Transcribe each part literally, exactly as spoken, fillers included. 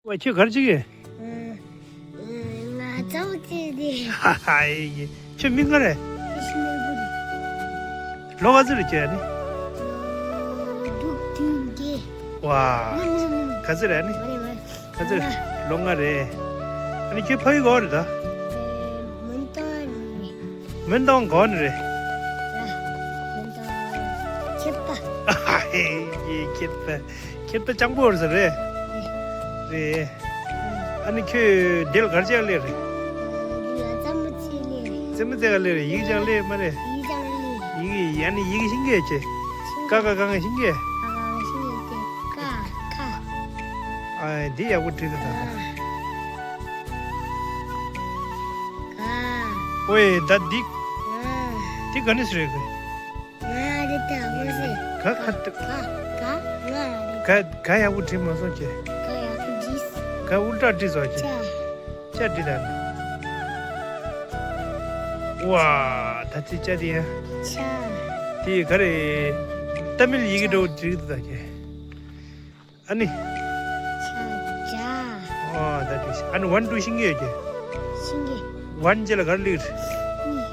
ཝེ། ཁྱོད་ག་རེ་བྱེད་ཀྱི་ཡོད། ང་རྩེད་མོ་རྩེ་གི་ཡོད། ཧ་ཧ། ཨེ་ཡེ། ཁྱོད་མི་ག་རེ། ཤི་མི་བུ་རེད། ལོ་ག་ཚོད་རེད་ཁྱོད་ཨ་ནི། ལོ་དྲུག་བདུན་བརྒྱད། ཝེ། མ་རེད་མ་རེད་མ་རེད། ག་ཚོད་རེད་ཨ་ནི། མ་རེད་མ་རེད། ག་ཚོད་རེད། ལོ་ལྔ་རེད། ཨ་ནི་ཁྱོད་ཕ་ཡུལ་ག་པར་རེད་ད། མོན་རྟ་ནས་རེད། མོན་རྟ་ག་པར་ནས་རེད། མོན་རྟ་ཁྱེད་པ། ཨེ་ཡེ། ཁྱེད་པ། ཁྱེད་པ་སྤྱང་པོ་རེད་ཟེར་རེད། རེད། ཨ་ནི་ཁྱོད་འདི་ལ་ག་རེ་བྱེད་ག་སླེབས་རེད། འདི་ལ་རྩེད་མོ་རྩེ་སླེབས་རེད། རྩེད་མོ་རྩེ་ག་སླེབས་རེད། ཡི་གེ་སྦྱང་སླེབས་མ་རེད། ཡི་གེ་སྦྱང་སླེབས། ཡི་གེ། ཨ་ནི་ཡི་གེ་ཤེས་ཀྱི་ཡོད་ཁྱོད། ཤེས་ཀྱི། ཀ་ཁ་ག་ང་ཤེས་ཀྱི་ཡོད། ཀ་ཁ་ག་ང་ཤེས་ཀྱི་ཡོད་ཁྱོད། ཀ་ཁ། ཨ། འདི་ཡག་པོ་བྲིས་འདུག་ད། ག་ཝེ། ད་འདི། ང་། འདི་ག་ནས་རེད་གི། ང་རེད་ད་ཝེ་ཟེར། ག་ཁ་ཏུ། ག་ག་ང་རེད། ག་ག་ཡག་པོ་བྲིས་མ་སོང་ཁྱོད། ག་ཡག་པོ་བྲིས། ག་ཨུལ་ཊ་བྲིས་སོང་ཁྱོད། ཅ། ཅ་བྲིས་ད། ཝེ། ད་ཅི་ཅ་དེ་ཡ། ཅ། དེ་ག་རེ། ཏ་མིལ་ཡི་གེ་འདྲ་བོ་བྲིས་འདུག་ད་ཁྱོད། ཨ་ནི། ཅ་ཅ། ཨོ། ད་དེ་ཤེས། ཨ་ནི་ཝན་ཊུ་ཤེས་ཀྱི་ཡོད་ཁྱོད། ཤེས་ཀྱི། ཝན་རྗེས་ལ་ག་རེ་སླེབས་རེད། གཉིས།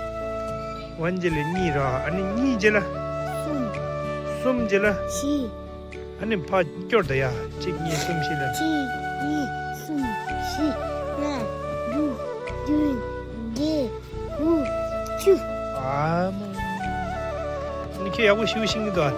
ཝན་རྗེས་ལ་གཉིས་རེད། ཨ་ནི་གཉིས་རྗེས་ལ། གསུམ། གསུམ་རྗེས་ལ། བཞི། ཨ་ནི་ཕར་སྐྱོར་ད་ཡ། གཅིག་གཉིས་གསུམ་བཞི་ལ། གཅིག་གཉིས་གསུམ་བཞི་ལྔ་དྲུག་བདུན་བརྒྱད་དགུ་བཅུ། ཨ་མ། ཨ་ནི་ཁྱོད་ཡག་པོ་ཞེ་པོ་ཤེས་ཀྱི་འདུག་ཨ།